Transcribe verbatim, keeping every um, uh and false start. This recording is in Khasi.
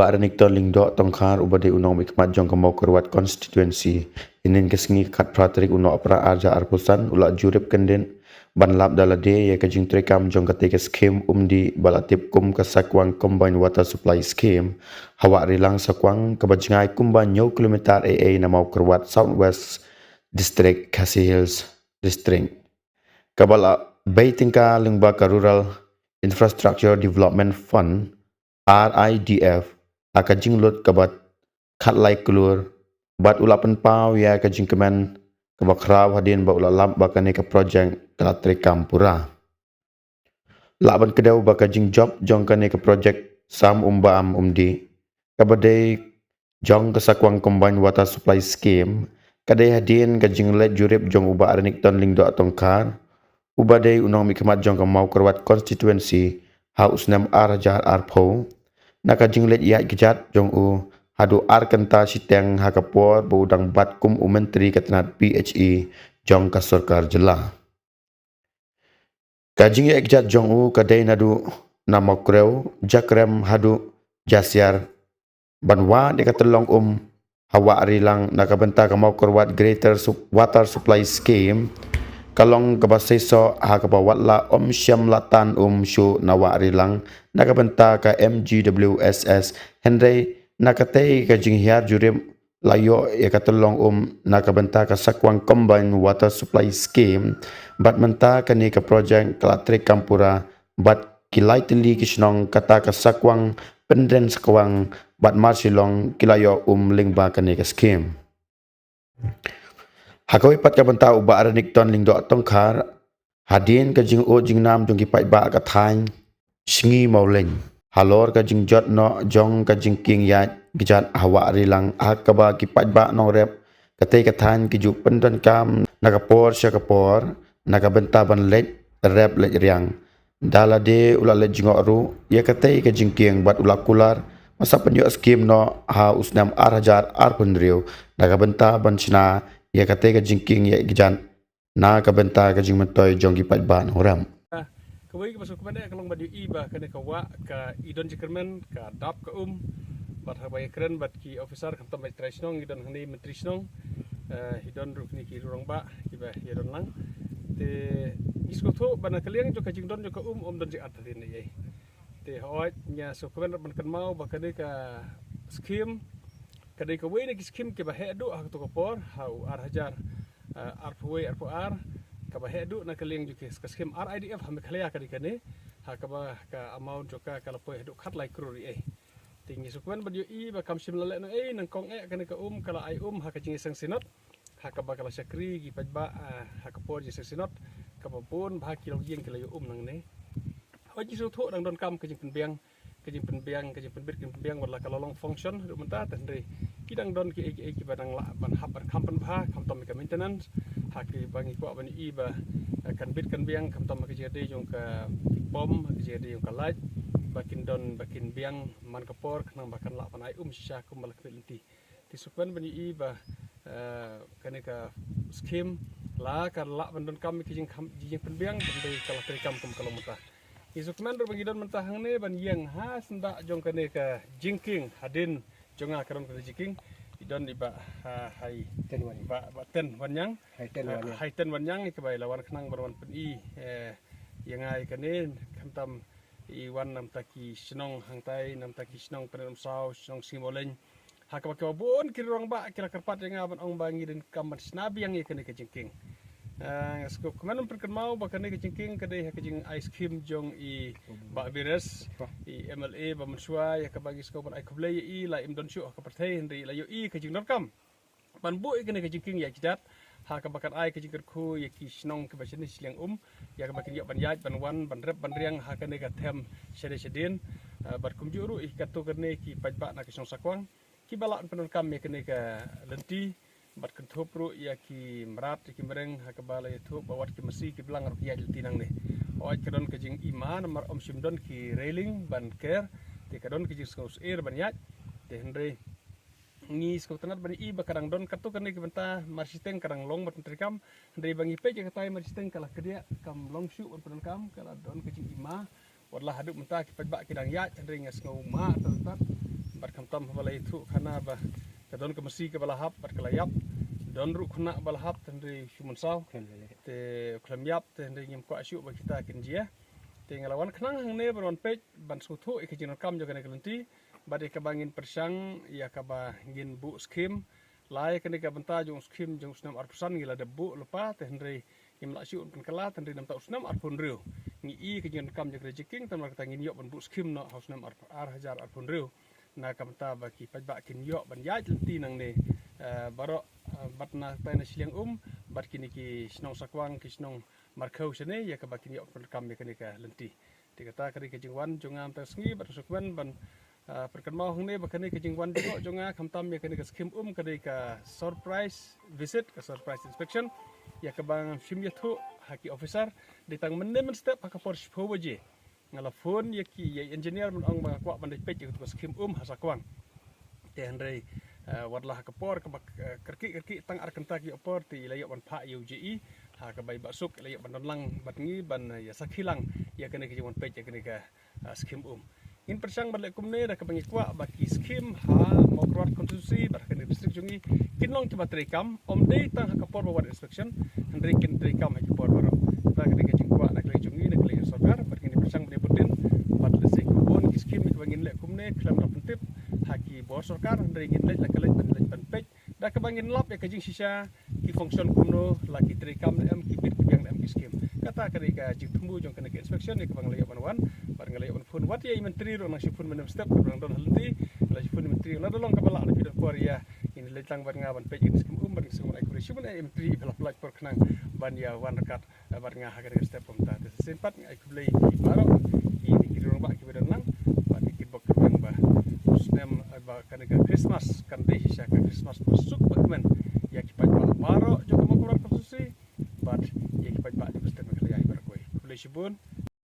Bah Renikton Lyngdoh Tongkhar uba dei u nongmihkhmat jong ka Mawkyrwat constituency, hynnin ka sngi ka khatphra tarik u Nohprah arhajar arphew san u la jurip kyndit ban lap da lade ïa ka jingtreikam jong katei ka skhim umdih ba la tip kum ka Sakwang Combined Water Supply Scheme ha Wahrilang Sakwang, kaba jngai kumba hynñiew kilometer ei ei na Mawkyrwat, South West District, Khasi Hills District, kaba la bei tyngka lyngba ka Rural Infrastructure Development Fund, R I D F, ha ka jinglut kaba khatlai klur, bad u la pynpaw ïa ka jingkmen kaba khraw hadien ba u la lap ba kane ka projek ka la treikam pura. Lah ban kdew ba ka jingjop jong kane ka projek sam um ba am umdih, kaba dei jong ka Sakwang Combined Water Supply Scheme, ka dei hadien ka jingleit jurip jong u Bah Renikton Lyngdoh Tongkhar, uba dei u nongmihkhmat jong ka Mawkyrwat constituency ha u snem arhajar arphew, na ka jingleit ïaid kjat jong u haduh ar kynta shiteng ha ka por ba u dang bat kum u Myntri ka tnat P H E jong ka sorkar jylla. Ka jingïaid kjat jong u ka dei naduh na Mawkrew, Jakrem haduh Jasiar, ban wad ïa ka tyllong um ha Wahrilang na ka bynta ka Mawkyrwat Greater Sup-, Water Supply Scheme, ka long kaba seisoh ha kaba watla ym shym la tan um shuh na Wahrilang na ka bynta ka M G W S S, hynrei na katei ka jinghiar jurip la ïoh ïa ka tyllong um na ka bynta ka Sakwang Combined Water Supply Scheme, bad mynta kane ka projek ka la treikam pura, bad ki lai tylli ki shnong kata ka Sakwang, Pyndengsakwang bad Marshillong ki la ïoh um lyngba kane ka skhim. Ha kawei pat ka bynta u Bah Renikton Lyngdoh Tongkhar, hadien ka jingud jingnam jong ki paidbah ka thaiñ Sngi Mawleng halor ka jingjot noh jong ka jingkieng ïaid kjat ha Wahrilang, ha kaba ki paidbah nongrep katei ka thaiñ ki ju pyndonkam na ka por sha ka por na ka bynta ban leit rep leit riang. Da lade u la leit jngoh ruh ïa katei ka jingkieng bad u la kular ba sa pynïoh skhim noh ha u snem arhajar arphew hynriew na ka bynta ban shna ïa katei ka jingkieng ïaid kjat na ka bynta ka jingmyntoi jong ki paidbah nongrep. Kawei kaba sngewkmen eh ka long ban ïohi ba kane ka wah ka i don jingkyrmen, ka dap ka um, bad haba ïakren bad ki officer khamtam bad trai shnong, i don hangne myntri shnong, eh, i don ruh kine ki rangbah kiba ïadon lang. Te ngi sngewthuh ba na ka liang jong ka jingdon jong ka um, ym don jingartatien ei ei. Te hooid, nga sngewkmen ban kynmaw ba kane ka skhim ka dei kawei na ki skhim kiba heh duh ha kato ka por, ha u arhajar, eh, arphew wei arphew ar, kaba heh duh na ka liang jong ki, ka skhim R I D F ha Meghalaya ka dei kane, ha kaba ka amount jong ka ka la poi haduh khatlai klur ei ei. Te ngi sngewkmen ban ïohi ba kam shym la leh noh ei, nyngkong eh kane ka um ka la ai um ha ka jingïaseng synod, ha kaba ka la shakri ki paidbah, eh, ha ka por jingïaseng synod, kaba bun bha ki longïing ki la ïoh um nangne. Hooid, ngi sngewthuh dang donkam ka jingpynbiang, ka jingpynbiang, ka jingpynbit, ka jingpynbiang, wat la ka la long function haduh mynta, te hynrei ki dang don kiei kiei kiba dang lah ban hap ban kham pynbha, khamtam ka maintenance, ha kaba ngi kwah ban ïohi ba, eh, kan bit kan biang, khamtam ha ka jingïadei jong ka pom, ha ka jingïadei jong ka light, ba kin don, ba kin biang man ka por, khnang ba kan lah ban ai um shisha kumba la khmih lynti. Te sngewkmen ban ïohi ba, eh, kane ka skhim la ka lah ban donkam ïa ka jingkham, jingpynbiang, ban dei ka la treikam kum ka long mynta. Ngi sngewkmen ruh ba ngi don mynta hangne ban ïeng ha syndah jong kane ka jingkieng, hadien jong nga ka don kane ka jingkieng, i don i Bah, ha, Hai, Ten Wan. Bah, Bah Ten Wanñiang. Hai Ten Wanñiang. Hai Ten Wanñiang, i kaba i la wan khnang ban wan pyni, eh, ïa nga ïa kane, khamtam i wan na bynta ki shnong hangtai, na bynta ki shnong Pynemsaw, shnong Sngi Mawleng. Ha kaba kiba bun ki rangbah ki la kyrpad ïa nga ban ong ba ngi donkam ban shna biang ïa kane ka jingkieng. Ah, nga sngewkmen ban pynkynmaw ba kane ka jingkieng ka dei ha ka jingai skhim jong i Bah Bires, i M L A ba mynshuwa, ïa kaba ngi sngew ban ai khublei ïa i, la im don shuh ha ka pyrthei hynrei la ïohi ka jingdonkam ban buh ïa kane ka jingkieng ïaid kjat, ha kaba kan ai ka jingkyrkhu ïa ki shnong kiba shane shiliang um, ïa kaba kin ïoh ban ïaid ban wan ban rep ban riang ha kane ka them shane shadien. Ah, bad kumjuh ruh ïa kato kane ki paidbah na ka shnong Sakwang kiba lah ban pyndonkam ïa kane ka lynti, bad kynthup ruh ïa ki mrad, ïa ki mreng, ha kaba la ïathuh ba wat ki masi ki blang ruh ki ïaid lynti nangne. Hooid, ka don ka jingima namar ym shym don ki railing ban ker, te ka don ka jingsngew syier ban ïaid. Te hynrei ngi sngewtynnat ban ïohi ba ka dang don katto katne ki bynta, mar shiteng ka dang long ban treikam, hynrei ba ngi peit ïa katai mar shiteng ka la kdiah, kam long shuh ban pyndonkam, ka la don ka jingima. Wat la haduh mynta ki paidbah ki dang ïaid, hynrei nga sngew ma tad tad Bad khamtam haba la ïathuh khana ba ka don ka masi kaba la hap bad ka la ïap. Don ruh khynnah ba la hap, te hynrei shu mynsaw. Te khlem ïap, te hynrei ngim kwah shuh ba kita kin jia. Te nga la wan khnang hangne ban wan peit ban sngewthuh ïa ka jingdonkam jong kane ka lynti. Bad ïa kaba ngin pyrshang ïa kaba ngin buh skim. La ïa kane ka bynta jong u skim jong u snem arphew san ngi la dep buh lypa, te hynrei ngim lah shuh ban kylla, te hynrei namar u snem arphew hynriew ngi i ka jingdonkam jong ka Ri Jiking, te namar kata ngin ïoh ban buh skim noh ha u snem ar, ar hajar arphew hynriew. Na ka bynta ba ki paidbah kin ïoh ban ïaid lynti nangne, eh, baroh, eh, bad na tai na shiliang um bad kine ki shnong Sakwang, ki shnong markhew shane, ïa kaba kin ïoh pyndonkam ïa kane ka lynti. Te kata ka dei ka jingwan jong nga mynta ka sngi bad nga sngewkmen ban, ah, pynkynmaw hangne ba kane ka jingwan jong nga khamtam ïa kane ka skim um ka dei ka surprise visit, ka surprise inspection. Ïa kaba ngam shym ïathuh ha ki officer, dei tang mynne mynstep ha ka por shiphew baje nga la phone ïa ki, ïa i engineer ban ong ba nga kwah ban leit peit ïa katu ka skim um ha Sakwang. Te hynrei, eh, wat la ha ka por kaba, eh, kyrkieh kyrkieh tang ar kynta ki por te i la ïoh ban phah ïa u J E ha kaba i Bah Suk i la ïoh ban don lang bad ngi ban, eh, ïa sakhi lang ïa kane ka jingwan peit ïa kane ka, eh, skim um. Ngin pyrshang ban leh kumne da kaba ngi kwah ba ki skim ha Mawkyrwat constituency bad ha kane ka district jong ngi kin long kiba treikam, ym dei tang ha ka por ba wan inspection, hynrei kin treikam ha ki por baroh. Kata ka dei ka jingkwah na ka liang jong ngi, na ka liang sorkar, bad ngin pyrshang ban ïa bud dien bad lehse ki bun ki skim kiba ngin leh kumne khlem da pyntip ha ki bor sorkar, hynrei ngin leit la ka leit ban leit ban peit da kaba ngin lap ïa ka jingshisha, ki function kumno, la ki treikam ne em, ki bit ki biang ne em ki skim. Kata ka dei ka jingthmu jong kane ka inspection ïa kaba nga la ïoh ban wan bad nga la ïoh ban phone wat ïa i myntri ruh, nang shu phone mynne mynstep kaba nang don ha lynti. La shu phone i myntri, lada long kaba lah, lada phi don por ïa, ngin leit lang bad nga ban peit ïa ka skim um bad nga sngewbha ban ai khublei shibun ïa i myntri ba la pynlait por khnang ban ïa wan ryngkat, eh, bad nga ha kane ka step kumta. Te sa shisien pat nga ai khublei ïa phi baroh, ïa ki rangbah kiba don lang bad ïa ki bok ki biang, ba u snem, eh, ba kane ka Christmas kan dei shisha ka Christmas ba suk ba kmen ïa ki paidbah baroh jong ka Mawkyrwat constituency bad ïa ki paidbah jong ka state Meghalaya hi baroh kawei. Khublei shibun.